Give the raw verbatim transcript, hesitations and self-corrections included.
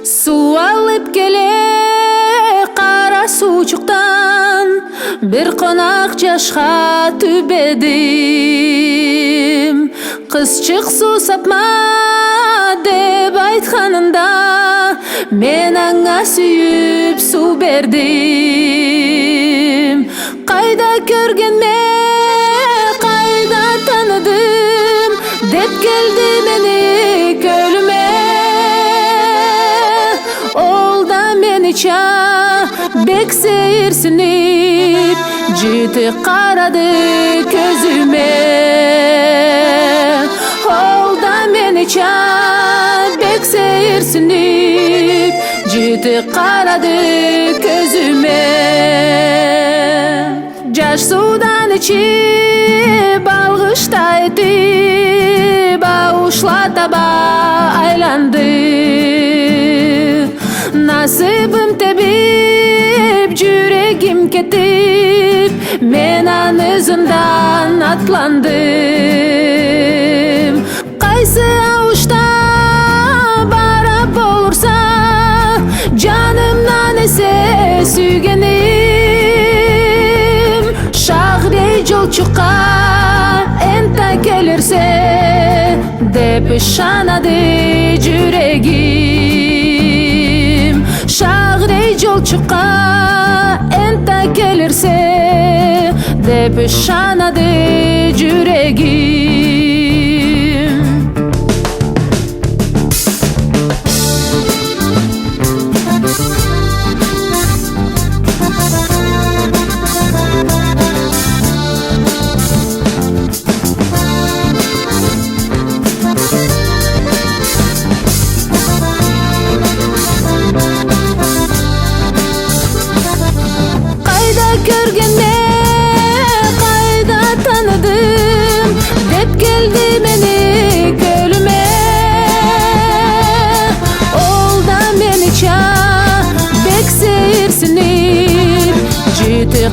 Суу алып келе къара суучукъдан, бир къонакъ джашха тюбедим. Къызчыкъ суусапма деп айтханында, мен анга сюйюп суу бердим. Къайда кёргенме, къайда таныдым, деп келди мени кёлюме. Ол да менича бек сейирсинип, джитип къарады кёзюме. Ол да менича бек сейирсинип, джитип къарады кёзюме. Джаш суудан ичип, алгъыш да этип, ауушла таба айланды. Насыбым тебип, джюрегим кетип, мен аны ызындан атландым. Къайсы ауушда бара болурса, джанымдан эсе сюйгеним, Шагъдей джолчукъгъа энтда келирсе, деп ышанады джюрегим. Шагъдей джолчукъгъа энтда келирсе, деп ышанады джюрегим. Къайда кёргенме, къайда таныдым, деп келди мени кёлюме. Ол да менича бек сейирсинип, джитип